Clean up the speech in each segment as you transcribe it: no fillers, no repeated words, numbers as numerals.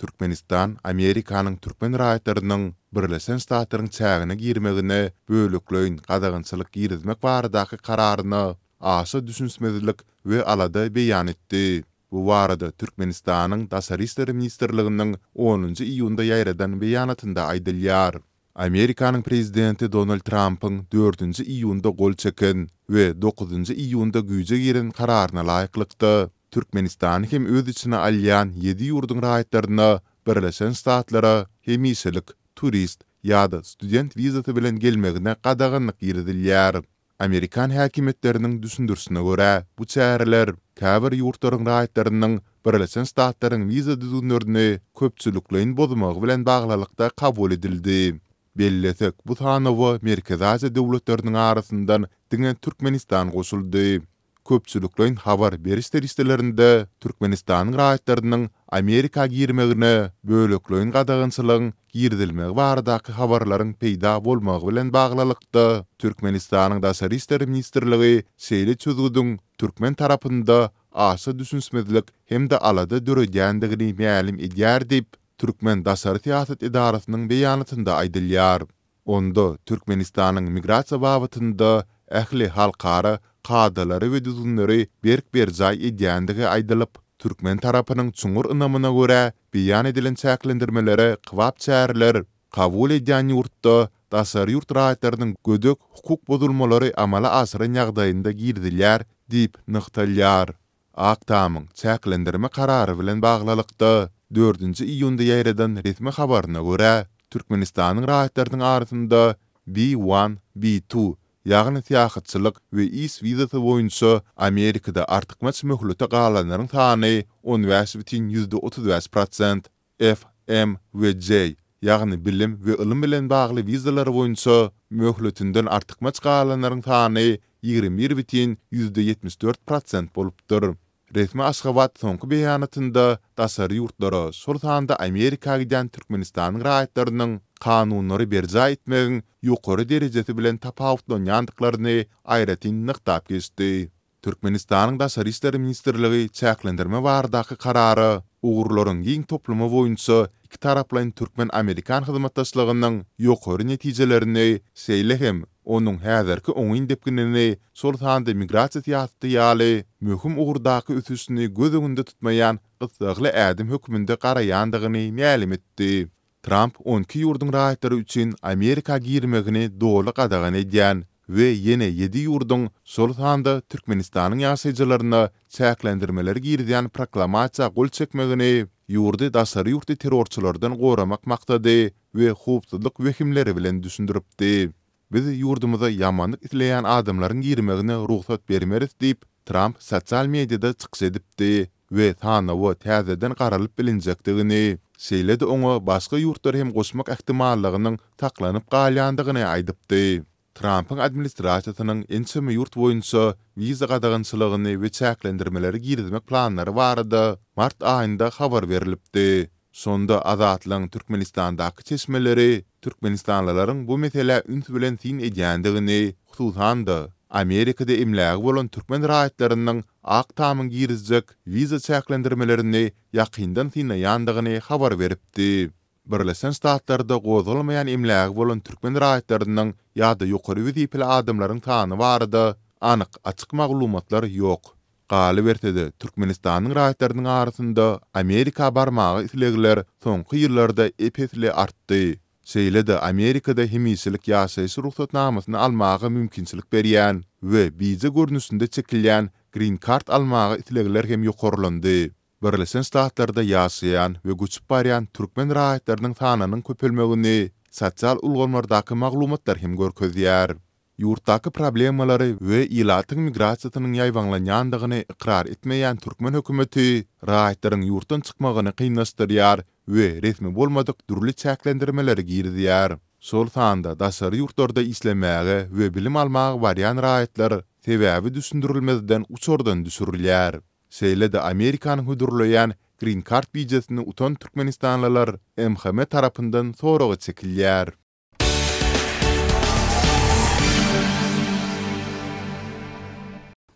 Türkmenistan Amerikanyň türkmen raýatlarynyň Birleşen Ştatlaryň çägine girmegine bölekleýin gadagançylyk girizmek baradaky kararyna aşa düşünişmezlik we alada beýan etdi. Bu barada Türkmenistanyň Daşary işler ministrliginiň onunjy iýunda ýaýradan beýanatynda aýdylýar. Amerikanyň prezidenti Donald Trampyň dördünji iýunda gol çeken we dokuzynjy iýunda güýje giren kararyna laýyklykda, Türkmenistany hem öz içine alýan ýedi ýurduň raýatlaryna Birleşen Ştatlara hemişelik turist ýa-da student wizasy bilen gelmegine gadaganlyk girizilýär. Amerikan häkimiýetleriniň düşündirişine görä, bu çäreler käbir ýurtlaryň raýatlarynyň Birleşen Ştatlaryň wiza düzgünlerini köpçülikleýin bozmagy bilen baglylykda kabul edildi. Bellesek, bu sanawa Merkezi Aziýa döwletleriniň arasyndan diňe Türkmenistan goşuldy. Köpçülikleýin habar beriş serişdelerinde Türkmenistanyň raýatlarynyň Amerika girmegine bölekleýin gadagançylygyň girizilmegi baradaky habarlaryň peýda bolmagy bilen baglylykda, Türkmenistanyň Daşary işler ministrligi şeýle çözgüdiň türkmen tarapynda aşa düşünişmezlik hem-de alada döredýändigini mälim edýär diýip, türkmen daşary syýasat edarasynyň beýanatynda aýdylýar. Onda Türkmenistanyň migrasiýa babatynda ähli halkara kadalary we düzgünleri berk berjaý edýändigi aýdylyp, türkmen tarapynyň çuňňur ynamyna görä beýan edilen çäklendirmelere kybap çäreler kabul edýän ýurtda daşary ýurt raýatlarynyň gödek hukuk bozulmalary amala aşyran ýagdaýynda girizilýär diýip nygtalýar. Ak Tamyň çäklendirme karary bilen baglylykda, dördünji iýunda ýaýradan resmi habaryna görä, Türkmenistanyň raýatlarynyň arasynda B-one, B-two, ýagny syýahatçylyk we iş wizasy boýunça Amerikada artykmaç möhlete galanlaryň sany 15,35 prosent, F, M we J, ýagny bilim we ylym bilen bagly wizalar boýunça möhletinden artykmaç galanlaryň sany 21,74 prosent bolupdyr. Resmi Aşgabat soňky beýanatynda daşary ýurtlara, şol sanda Amerika gidýän Türkmenistanyň raýatlarynyň kanunlary berjaý etmegiň ýokary derejesi bilen tapawutlanýandyklaryny aýratyn nygtap geçdi. Türkmenistanyň Daşary işler ministrligi çäklendirme baradaky karara ugurlaryň giň toplumy boýunça ikitaraplaýyn türkmen-amerikan hyzmatdaşlygynyň ýokary netijelerini, şeýle hem onuň häzirki oňyn depginini, şol sanda migrasiýa syýasaty ýaly möhüm ugurdaky ösüşini göz öňünde tutmaýan gyssagly ädim hökmünde garaýandygyny mälim etdi. Tramp on iki ýurduň raýatlary üçin Amerika girmegini doly gadagan edýän we ýene ýedi ýurduň, şol sanda Türkmenistanyň ýaşaýjylaryna çäklendirmeleri girizýän proklamasiýa gol çekmegini ýurdy daşary ýurtly terrorçylardan goramak maksady we howpsuzlyk wehimleri bilen düşündiripdi. Biz ýurdumyza ýamanlyk isleýän adamlaryň girmegine rugsat bermeris diýip, Tramp sosial mediada çykyş edipdi we sanawa täzeden garalyp bilinjekdigini, şeýle-de oňa başga ýurtlary hem goşmak ähtimallygynyň saklanyp galýandygyny aýdypdy. Trampyň administrasiýasynyň ençeme ýurt boýunça wiza gadagançylygyny we çäklendirmeleri girizmek planlary barada mart aýynda habar berlipdi. Şonda Azatlygyň Türkmenistandaky çeşmeleri türkmenistanlylaryň bu meselä üns bilen syn edýändigini, hususan-da, Amerikada emlägi bolan türkmen raýatlarynyň Ak Tamyň girizjek wiza çäklendirmelerini ýakyndan synlaýandygyny habar beripdi. Birleşen Ştatlarda gozgalmaýan emlägi bolan türkmen raýatlarynyň ýa-da ýokary wezipeli adamlaryň sany barada anyk, açyk maglumatlar ýok. Galyberse-de, Türkmenistanyň raýatlarynyň arasynda Amerika barmaga islegler soňky ýyllarda ep-esli artdy. Şeýle-de Amerikada hemişelik ýaşaýyş rugsatnamasyny almaga mümkinçilik berýän we bije görnüşinde çekilýän Green Card almaga islegler hem ýokarlandy. Birleşen Ştatlarda ýaşaýan we göçüp barýan türkmen raýatlarynyň sanynyň köpelmegini sosial ulgamlardaky maglumatlar hem görkezýär. Ýurtdaky problemalary we ilatyň migrasiýasynyň ýaýbaňlanýandygyny ykrar etmeýän türkmen hökümeti raýatlaryň ýurtdan çykmagyny kynlaşdyrýar we resmi bolmadyk dürli çäklendirmeleri girizýär. Şol sanda daşary ýurtlarda işlemäge we bilim almaga barýan raýatlar sebäbi düşündirilmezden uçardan düşürilýär. Şeýle-de Amerikanyň hödürleýän Green Card wizasyny utan türkmenistanlylar MHM tarapyndan soraga çekilýär.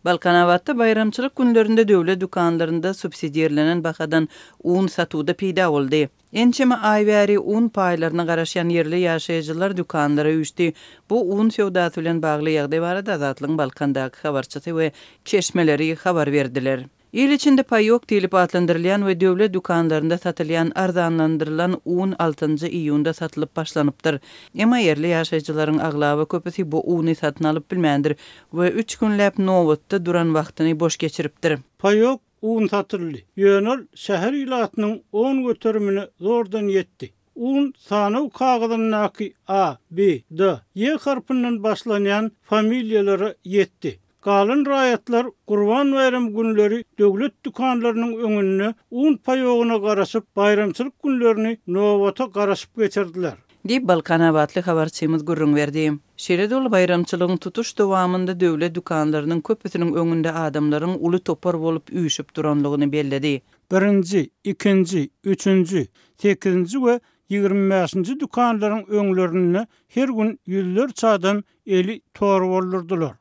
Balkanabatda baýramçylyk günlerinde döwlet dükanlarynda subsidirlenen bahadan un satuwda peýda boldy. Ençeme aý bäri un paýlaryna garaşýan ýerli ýaşaýjylar dükanlara üýşdi. Bu un söwdasy bilen bagly ýagdaý barada Azatlygyň Balkandaky habarçysy we çeşmeleri habar berdiler. Il içinde paýok diýlip atlandyrylýan we döwlet dükanlarynda satylýan arzanlandyrylan un altynjy iýunda satylyp başlanypdyr. Emma ýerli ýaşaýjylaryň aglaba köpüsi bu uny satyn alyp bilmändir we üç günläp nobatda duran wagtyny boş geçiripdir. Paýok un satyldy. Ýöne ol şäher ilatynyň on göterimine zordan ýetdi. Un sanaw kagyzyndaky A, B, D, Ýe harpyndan başlanýan familiýalara ýetdi. Galan raýatlar Gurban baýramy günleri döwlet dükanlarynyň öňünde un paýogyna garaşyp, baýramçylyk günlerini nobata garaşyp geçirdiler. Diýip, balkanabatly habarçymyz gürrüň berdi. Şeýle-de ol baýramçylygyň tutuş dowamynda döwlet dükanlarynyň köpüsiniň öňünde adamlaryň uly topar bolup üýşüp duranlygyny belledi. Birinji, ikinji, üçünji, sekizinji we 25-nji dükanlaryň öňlerinde her gün ýüzlerçe adam eli torba durdular.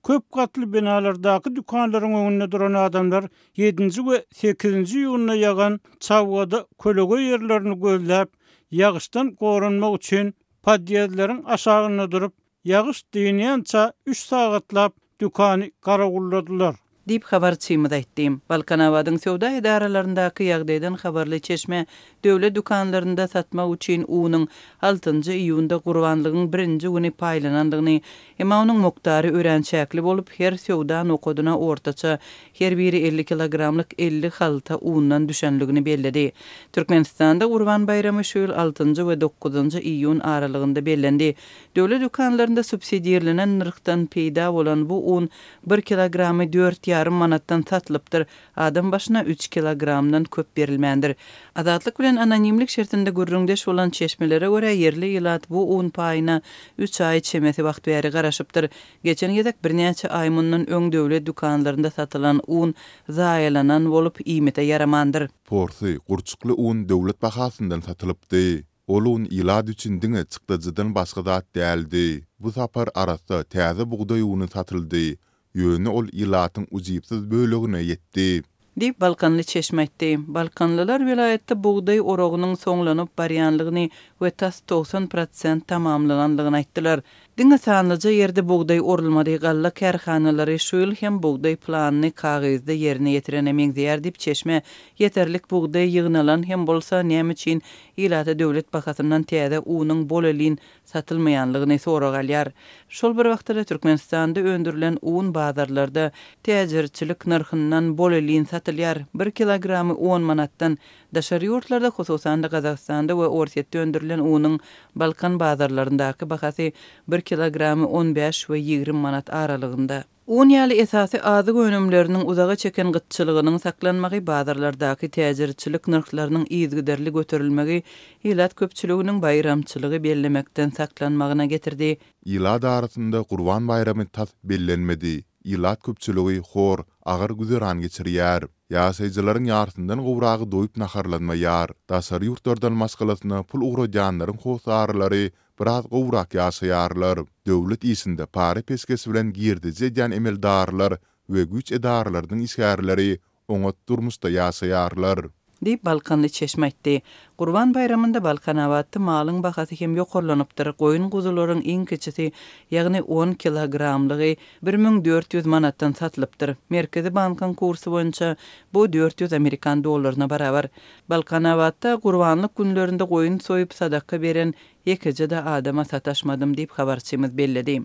Köp gatly binalardaky dükanlaryň öňünde duran adamlar ýedinji we sekizinji iýunda ýagan çabgada kölege ýerlerini gözläp, ýagyşdan goranmak üçin podýezdleriň aşagynda durup, Ýagyş dynýança üç sagatlap dükany garawulladylar. Diýip, habarçymyz aýtdy. Balkanabadyň söwda edaralaryndaky ýagdaýdan habarly çeşme döwlet dükanlarynda satmak üçin unuň altynjy iýunda gurbanlygyň birinji güni paýlanandygyny, emma onuň mukdary örän çäkli bolup, her söwda nokadyna ortaça her biri 50 kilogramlyk 50 halta undan düşenligini belledi. Türkmenistanda Gurban baýramy şu ýyl altynjy we dokuzynjy iýun aralygynda bellendi. Döwlet dükanlarynda subsidirlenen nyrhdan peýda bolan bu un bir kilogramy dört ýarym manatdan satylypdyr, adam başyna üç kilogramdan köp berilmändir. Azatlyk bilen anonimlik şertinde gürrüňdeş bolan çeşmelere görä, ýerli ilat bu un paýyna üç aý çemesi wagt bäri garaşypdyr. Geçen gezek birnäçe aý mundan öň döwlet dükanlarynda satylan un zaýalanan bolup, iýmite ýaramandyr. Porsy, gurçukly un döwlet bahasyndan satylypdy. Ol un ilat üçin diňe çykdajydan başga zat däldi. Bu sapar arassa täze bugdaý uny satyldy, ýöne ol ilatyň ujypsyz bölegine ýetdi. Diýip, balkanly çeşme aýtdy. Balkanlylar welaýatda bugdaý oragynyň soňlanyp barýanlygyny we tas 90 prosent tamamlananlygyny aýtdylar. Diňe sanlyja ýerde bugdaý orulmady, galla kärhanalary şu ýyl hem bugdaý planyny kagyzda ýerine ýetirene meňzeýär diýip, çeşme ýeterlik bugdaý ýygnalan hem bolsa, näme üçin ilata döwlet bahasyndan täze unuň bolelin satylmaýanlygyny sorag alýar. Şol bir wagtda-da Türkmenistanda öndürilen un bazarlarda täjirçilik nyrhyndan bolelin satylýar, bir kilogramy on manatdan. Daşary ýurtlarda, hususan-da Gazagystanda we Orsýetde öndürilen unuň Balkan bazarlaryndaky bahasy bir kilogramy on bäş we 20 manat aralygynda. Un ýaly esasy azyk önümleriniň uzaga çeken gytçylygynyň saklanmagy, bazarlardaky täjirçilik nyrhlarynyň yzygiderli göterilmegi ilat köpçüliginiň baýramçylygy bellemekden saklanmagyna getirdi. Ilat arasynda Gurban baýramy tas bellenmedi. Ilat köpçüligi hor, agyr güzeran geçirýär. Ýaşaýjylaryň ýarysyndan gowragy doýup naharlanmaýar. Daşary ýurtlardan maşgalasyna pul ugradýanlaryň hossarlary biraz gowrak ýaşaýarlar. Döwlet işinde para-peşgeş bilen girdeji edýän emeldarlar we güýç edaralarynyň işgärleri oňat durmuşda ýaşaýarlar. Diýip, balkanly çeşme aýtdy. Gurban baýramynda Balkanabatda malyň bahasy hem ýokarlanypdyr. Goýun-guzularyň iň kiçisi, ýagny on kilogramlygy 1400 manatdan satylypdyr. Merkezi bankyň kursy boýunça bu 400 amerikan dollaryna barabar. Balkanabatda gurbanlyk günlerinde goýun soýup sadaka beren ýekeje-de adama sataşmadym diýip, habarçymyz belledi.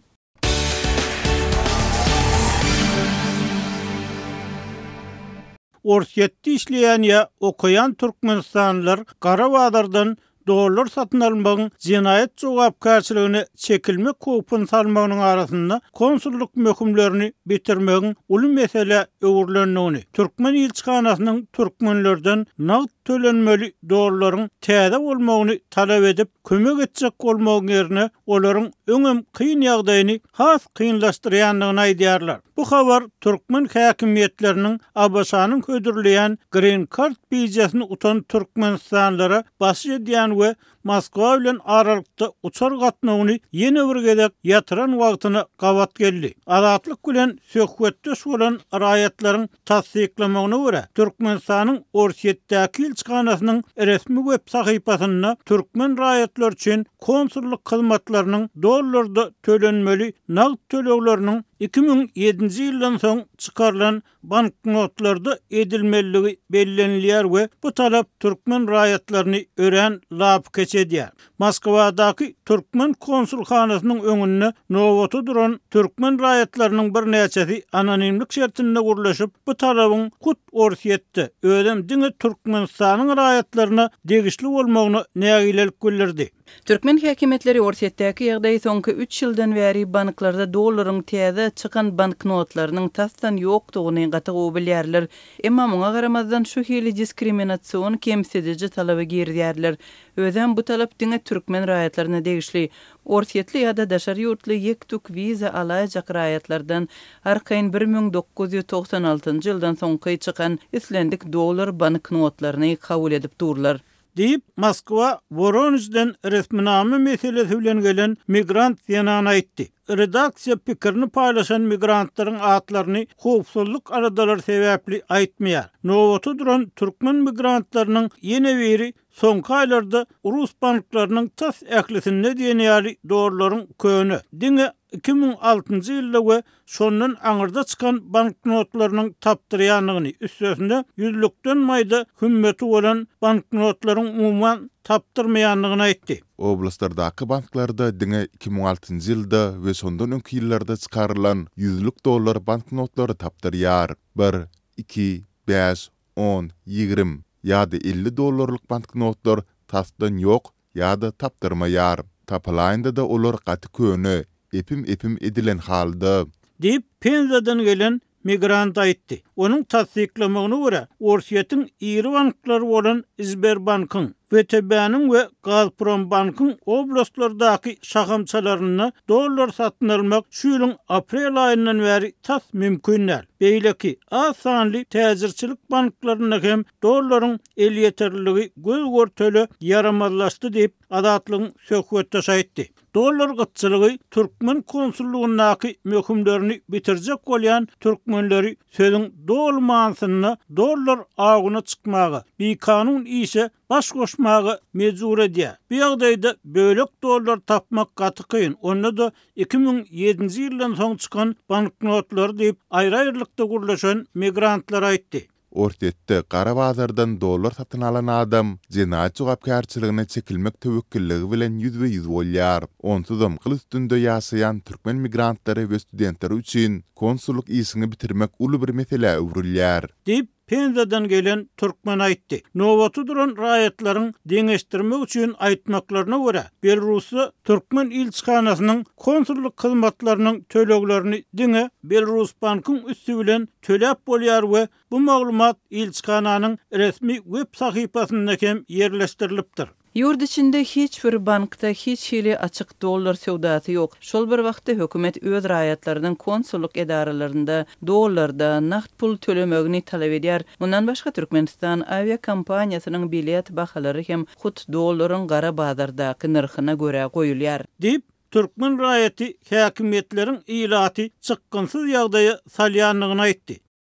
Orsýetde işleýän ýa okaýan türkmenistanlylar gara bazardan dollar satyn almagyň jenaýat jogapkärçiligine çekilmek howpuny salmagynyň arasynda konsullyk möhümlerini bitirmegiň uly meselä öwrülendigini, türkmen ilçihanasynyň türkmenlerden nagt tölenmeli dollaryň täze bolmagyny talap edip, kömek etjek bolmagyň ýerine olaryň öňem kyn ýagdaýyny has kynlaşdyrýandygyny aýdýarlar. Bu habar türkmen häkimiýetleriniň ABŞ-nyň hödürleýän Green Card bijesini utan türkmenistanlylara basyş edýän. we Moskwa bilen aralykda uçar gatnawyny ýene bir gezek ýatyran wagtyna gabat geldi. Azatlyk bilen söhbetdeş bolan raýatlaryň tassyklamagyna görä, Türkmenistanyň Orsýetdäki ilçihanasynyň resmi web sahypasynda türkmen raýatlary üçin konsullyk hyzmatlarynyň dollarda tölenmeli nagt tölegleriniň 2007-nji ýyldan soň çykarylan banknotlarda edilmeliligi bellenilýär we bu talap türkmen raýatlaryny örän lapykeç edýär. Moskwadaky türkmen konsulhanasynyň öňünde nobata duran türkmen raýatlarynyň birnäçesi anonimlik şertinde gürleşip, bu talabyň hut Orsýetde, özem diňe Türkmenistanyň raýatlaryna degişli bolmagyna nägilelik bildirdi. Türkmen häkimiýetleri Orsýetdäki ýagdaýy soňky üç ýyldan bäri banklarda dollaryň täze çykan banknotlarynyň tasdan ýokdugyny gaty gowy bilýärler. Emma muňa garamazdan şu hili diskriminasion kemsidiji talaby girizýärler. Özem bu talap diňe türkmen raýatlaryna degişli. Orsýetli ýa-da daşary ýurtly ýek-tük wiza alaýjak raýatlardan arkaýyn 1996 ýyldan soňky çykan islendik dollar banknotlaryny kabul edip durlar. Diýip, Moskwa Woronežden resminama meselesi bilen gelen migrant zenan aýtdy. Redaksiýa pikirini paýlaşan migrantlaryň atlaryny howpsuzlyk aladalary sebäpli aýtmaýar. Nobata duran türkmen migrantlarynyň ýene biri soňky aýlarda rus banklarynyň tas ählisinde diýen ýaly dollaryň köne, diňe 2006-njy ýylda we şondan aňyrda çykan banknotlarynyň tapdyrýandygyny, üstesine ýüzlükden maýda hümmeti bolan banknotlaryň umuman tapdyrmaýandygyny aýtdy. Oblastlardaky banklarda diňe 2006-njy ýylda we şondan öňki ýyllarda çykarylan ýüzlük dollar banknotlary tapdyrýar. Bir, iki, bäş, on, ýigrim ýa-da 50 dollarlyk banknotlar tasdan ýok ýa-da tapdyrmaýar. Tapylaýanda-da olar gaty köne, epim-epim edilen halda. Diýip, Penzadan gelen migrant aýtdy. Onuň tassyklamagyna görä, Orsýetiň iri banklary bolan Sberbankyň, WTB-niň we Gazprombankyň oblastlardaky şahamçalarynda dollar satyn almak şu ýylyň aprel aýyndan bäri tas mümkin däl. Beýleki az sanly täjirçilik banklarynda hem dollaryň elýeterliligi göz-görtele ýaramazlaşdy diýip, Azatlygyň söhbetdeşi aýtdy. Dollar gytçylygy türkmen konsullygyndaky möhümlerini bitirjek bolýan türkmenleri sözüň doly manysynda dollar awuna çykmaga, bikanun işe baş goşmaga mejbur edýär. Bu ýagdaýda bölek dollar tapmak gaty kyn, onda-da 2007-nji ýyldan soň çykan banknotlary diýip, aýry-aýrylykda gürleşen migrantlar aýtdy. Orsýetde gara bazardan dollar satyn alan adam jenaýat jogapkärçiligine çekilmek töwekgelligi bilen ýüzbe-ýüz bolýar. Onsuzam gyl üstünde ýaşaýan türkmen migrantlary we studentleri üçin konsullyk işiňi bitirmek uly bir meselä öwrülýär. Diýip, Penzadan gelen türkmen aýtdy. Nobata duran raýatlaryň deňeşdirmek üçin aýtmaklaryna görä, Belarusda türkmen ilçihanasynyň konsullyk hyzmatlarynyň töleglerini diňe Belarusbankyň üsti bilen töläp bolýar we bu maglumat ilçihananyň resmi web sahypasynda hem ýerleşdirilipdir. Ýurt içinde hiç bir bankda hiç hili açyk dollar söwdasy ýok. Şol bir wagtda hökümet öz raýatlarynyň konsullyk edaralarynda dollarda nagt pul tölemegini talap edýär. Mundan başga Türkmenistan awiakompaniýasynyň bilet bahalary hem hut dollaryň gara bazardaky nyrhyna görä goýulýar. Diýip, türkmen raýaty häkimiýetleriň ilaty çykgynsyz ýagdaýa salýandygyny aýtdy.